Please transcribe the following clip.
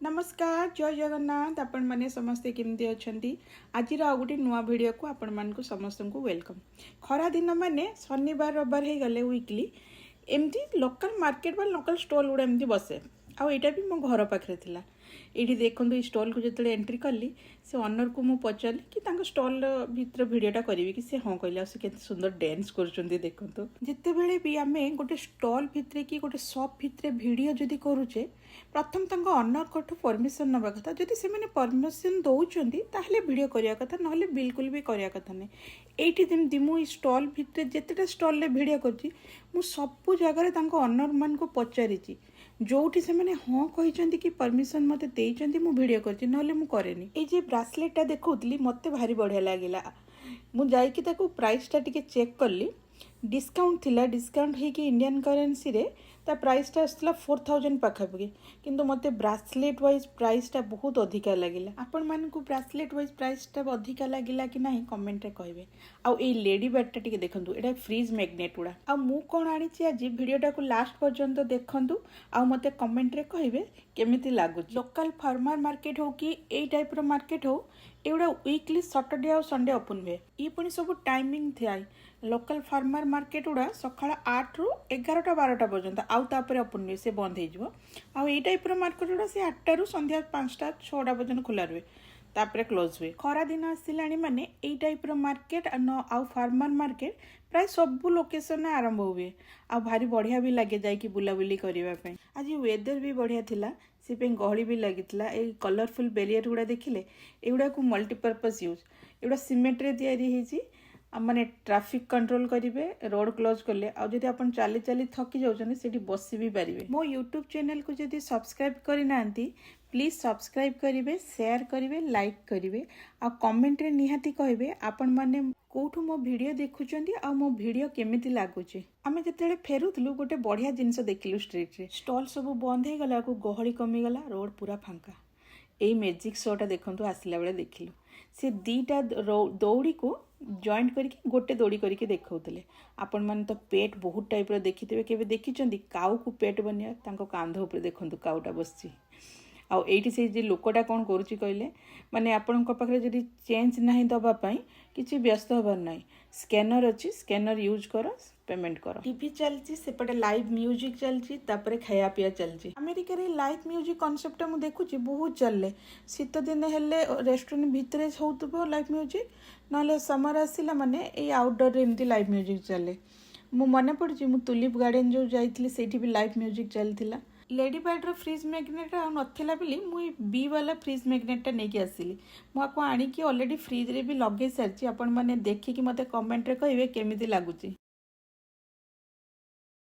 ନମସ୍କାର, ଜୟ ଜଗନ୍ନାଥ। ଆପଣମାନେ ସମସ୍ତେ କେମିତି ଅଛନ୍ତି? ଆଜିର ଆଉ ଗୋଟେ ନୂଆ ଭିଡ଼ିଓକୁ ଆପଣମାନଙ୍କୁ ସମସ୍ତଙ୍କୁ welcome. ଖରା ଦିନ ମାନେ ଶନିବାର ରବିବାର ହେଇଗଲେ ୱିକଲି ଏମିତି ଲୋକାଲ୍ ମାର୍କେଟ ବା ଲୋକାଲ୍ ଷ୍ଟଲ୍ ଗୁଡ଼ା ଏମିତି ବସେ। ଆଉ ଏଇଟା ବି ମୋ ଘର ପାଖରେ ଥିଲା। ଏଇଠି ଦେଖନ୍ତୁ, ଏଇ ଷ୍ଟଲ୍କୁ ଯେତେବେଳେ ଏଣ୍ଟ୍ରି କଲି, ସେ ଅନରକୁ ମୁଁ ପଚାରିଲି କି ତାଙ୍କ ଷ୍ଟଲ୍ର ଭିତର ଭିଡ଼ିଓଟା କରିବି କି? ସେ ହଁ କହିଲେ। ଆଉ ସେ କେତେ ସୁନ୍ଦର ଡ୍ୟାନ୍ସ କରୁଛନ୍ତି ଦେଖନ୍ତୁ। ଯେତେବେଳେ ବି ଆମେ ଗୋଟେ ଷ୍ଟଲ୍ ଭିତରେ କି ଗୋଟେ ସପ୍ ଭିତରେ ଭିଡ଼ିଓ ଯଦି କରୁଛେ, ପ୍ରଥମ ତାଙ୍କ ଅନରଙ୍କଠୁ ପରମିସନ୍ ନେବା କଥା। ଯଦି ସେମାନେ ପରମିସନ୍ ଦେଉଛନ୍ତି, ତାହେଲେ ଭିଡ଼ିଓ କରିବା କଥା, ନହେଲେ ବିଲକୁଲ ବି କରିବା କଥା ନାହିଁ। ଏଇଠି ଯେମିତି ମୁଁ ଏଇ ଷ୍ଟଲ୍ ଭିତରେ ଯେତେଟା ଷ୍ଟଲ୍ରେ ଭିଡ଼ିଓ କରିଛି, ମୁଁ ସବୁ ଜାଗାରେ ତାଙ୍କ ଅନରମାନଙ୍କୁ ପଚାରିଛି। ଯୋଉଠି ସେମାନେ ହଁ କହିଛନ୍ତି କି ପରମିସନ୍ ମୋତେ ଦେଇଛନ୍ତି, ମୁଁ ଭିଡ଼ିଓ କରିଛି, ନହେଲେ ମୁଁ କରେନି। ଏଇ ଯେ ବ୍ରାସଲେଟ୍ଟା ଦେଖାଉଥିଲି, ମୋତେ ଭାରି ବଢ଼ିଆ ଲାଗିଲା। ମୁଁ ଯାଇକି ତାକୁ ପ୍ରାଇସ୍ଟା ଟିକେ ଚେକ୍ କଲି। ଡିସକାଉଣ୍ଟ ଥିଲା। ଡିସକାଉଣ୍ଟ ହେଇକି ଇଣ୍ଡିଆନ୍ କରେନ୍ସିରେ ତା ପ୍ରାଇସ୍ଟା ଆସୁଥିଲା 4000 ପାଖାପାଖି। କିନ୍ତୁ ମୋତେ ବ୍ରାସଲେଟ୍ ୱାଇଜ୍ ପ୍ରାଇସ୍ଟା ବହୁତ ଅଧିକା ଲାଗିଲା। ଆପଣମାନଙ୍କୁ ବ୍ରାସଲେଟ୍ ୱାଇଜ୍ ପ୍ରାଇସ୍ଟା ଅଧିକା ଲାଗିଲା କି ନାହିଁ, କମେଣ୍ଟରେ କହିବେ। ଆଉ ଏଇ ଲେଡି ବାର୍ଡ଼ଟା ଟିକେ ଦେଖନ୍ତୁ। ଏଇଟା ଫ୍ରିଜ୍ ମ୍ୟାଗ୍ନେଟ୍ ଗୁଡ଼ା। ଆଉ ମୁଁ କ'ଣ ଆଣିଛି ଆଜି, ଭିଡ଼ିଓଟାକୁ ଲାଷ୍ଟ ପର୍ଯ୍ୟନ୍ତ ଦେଖନ୍ତୁ ଆଉ ମୋତେ କମେଣ୍ଟରେ କହିବେ କେମିତି ଲାଗୁଛି। ଲୋକାଲ ଫାର୍ମର ମାର୍କେଟ ହଉ କି ଏଇ ଟାଇପ୍ର ମାର୍କେଟ ହଉ, ଏଗୁଡ଼ା ୱିକଲି ସଟରଡେ ଆଉ ସଣ୍ଡେ ଓପନ୍ ହୁଏ। ଇଏ ପୁଣି ସବୁ ଟାଇମିଂ ଥାଏ। ଲୋକାଲ ଫାର୍ମର ମାର୍କେଟ ଗୁଡ଼ା ସକାଳ 8ରୁ 11ଟା 12ଟା ପର୍ଯ୍ୟନ୍ତ, ଆଉ ତାପରେ ଓପନ୍ ହୁଏ, ସେ ବନ୍ଦ ହେଇଯିବ। ଆଉ ଏଇ ଟାଇପ୍ର ମାର୍କେଟ ଗୁଡ଼ା ସେ 8ଟାରୁ ସନ୍ଧ୍ୟା 5ଟା 6ଟା ପର୍ଯ୍ୟନ୍ତ ଖୋଲା ରୁହେ, ତାପରେ କ୍ଲୋଜ୍ ହୁଏ। ଖରା ଦିନ ଆସିଲାଣି ମାନେ ଏଇ ଟାଇପ୍ର ମାର୍କେଟ ନ ଆଉ ଫାର୍ମର ମାର୍କେଟ ପ୍ରାୟ ସବୁ ଲୋକେସନରେ ଆରମ୍ଭ ହୁଏ। ଆଉ ଭାରି ବଢ଼ିଆ ବି ଲାଗେ ଯାଇକି ବୁଲାବୁଲି କରିବା ପାଇଁ। ଆଜି ୱେଦର ବି ବଢ଼ିଆ ଥିଲା, ସେଥିପାଇଁ ଗହଳି ବି ଲାଗିଥିଲା। ଏଇ କଲରଫୁଲ୍ ବେରିୟର ଗୁଡ଼ା ଦେଖିଲେ? ଏଗୁଡ଼ାକୁ ମଲ୍ଟିପର୍ପଜ୍ ୟୁଜ୍। ଏଗୁଡ଼ା ସିମେଣ୍ଟରେ ତିଆରି ହେଇଛି। ଆଉ ମାନେ ଟ୍ରାଫିକ୍ କଣ୍ଟ୍ରୋଲ କରିବେ ରୋଡ଼ କ୍ଲୋଜ୍ କଲେ। ଆଉ ଯଦି ଆପଣ ଚାଲି ଚାଲି ଥକି ଯାଉଛନ୍ତି, ସେଠି ବସି ବି ପାରିବେ। ମୋ ୟୁଟ୍ୟୁବ୍ ଚ୍ୟାନେଲକୁ ଯଦି ସବସ୍କ୍ରାଇବ୍ କରିନାହାନ୍ତି, ପ୍ଲିଜ୍ ସବସ୍କ୍ରାଇବ୍ କରିବେ, ସେୟାର କରିବେ, ଲାଇକ୍ କରିବେ ଆଉ କମେଣ୍ଟରେ ନିହାତି କହିବେ ଆପଣମାନେ କେଉଁଠୁ ମୋ ଭିଡ଼ିଓ ଦେଖୁଛନ୍ତି ଆଉ ମୋ ଭିଡ଼ିଓ କେମିତି ଲାଗୁଛି। ଆମେ ଯେତେବେଳେ ଫେରୁଥିଲୁ, ଗୋଟେ ବଢ଼ିଆ ଜିନିଷ ଦେଖିଲୁ ଷ୍ଟ୍ରିଟ୍ରେ। ଷ୍ଟଲ୍ ସବୁ ବନ୍ଦ ହେଇଗଲାକୁ ଗହଳି କମିଗଲା, ରୋଡ଼ ପୁରା ଫାଙ୍କା। ଏଇ ମ୍ୟାଜିକ୍ ଶୋଟା ଦେଖନ୍ତୁ। ଆସିଲା ବେଳେ ଦେଖିଲୁ, ସେ ଦୁଇଟା ଦଉଡ଼ିକୁ ଜଏଣ୍ଟ କରିକି ଗୋଟେ ଦଉଡ଼ି କରିକି ଦେଖାଉଥିଲେ। ଆପଣମାନେ ତ ପେଟ୍ ବହୁତ ଟାଇପ୍ର ଦେଖିଥିବେ। କେବେ ଦେଖିଛନ୍ତି କାଉକୁ ପେଟ୍ ବନିଆ? ତାଙ୍କ କାନ୍ଧ ଉପରେ ଦେଖନ୍ତୁ, କାଉଟା ବସିଛି। ଆଉ ଏଇଠି ସେଇ ଯେ ଲୋକଟା କ'ଣ କରୁଛି କହିଲେ, ମାନେ ଆପଣଙ୍କ ପାଖରେ ଯଦି ଚେଞ୍ଜ ନାହିଁ ଦେବା ପାଇଁ, କିଛି ବ୍ୟସ୍ତ ହେବାର ନାହିଁ। ସ୍କାନର ଅଛି, ସ୍କାନର ୟୁଜ୍ କର, ପେମେଣ୍ଟ କର। ଟିଭି ଚାଲିଛି, ସେପଟେ ଲାଇଭ୍ ମ୍ୟୁଜିକ୍ ଚାଲିଛି, ତାପରେ ଖାଇବା ପିଇବା ଚାଲିଛି। ଆମେରିକାରେ ଲାଇଭ୍ ମ୍ୟୁଜିକ୍ କନସେପ୍ଟଟା ମୁଁ ଦେଖୁଛି ବହୁତ ଚାଲେ। ଶୀତ ଦିନ ହେଲେ ରେଷ୍ଟୁରାଣ୍ଟ ଭିତରେ ହେଉଥିବ ଲାଇଭ୍ ମ୍ୟୁଜିକ୍, ନହେଲେ ସମର ଆସିଲା ମାନେ ଏଇ ଆଉଟଡୋରରେ ଏମିତି ଲାଇଭ୍ ମ୍ୟୁଜିକ୍ ଚାଲେ। ମୁଁ ମନେ ପଡ଼ୁଛି, ମୁଁ ତୁଲିପ୍ ଗାର୍ଡେନ୍ ଯେଉଁ ଯାଇଥିଲି, ସେଇଠି ବି ଲାଇଭ୍ ମ୍ୟୁଜିକ୍ ଚାଲିଥିଲା। ଲେଡି ବାର୍ଡ଼ର ଫ୍ରିଜ୍ ମ୍ୟାଗ୍ନେଟ୍ ଆଉ ନଥିଲା ବୋଲି ମୁଁ ଏଇ ବି ବାଲା ଫ୍ରିଜ୍ ମ୍ୟାଗ୍ନେଟ୍ଟା ନେଇକି ଆସିଲି। ମୁଁ ଆକୁ ଆଣିକି ଅଲରେଡ଼ି ଫ୍ରିଜ୍ରେ ବି ଲଗେଇ ସାରିଛି। ଆପଣମାନେ ଦେଖିକି ମୋତେ କମେଣ୍ଟରେ କହିବେ କେମିତି ଲାଗୁଛି।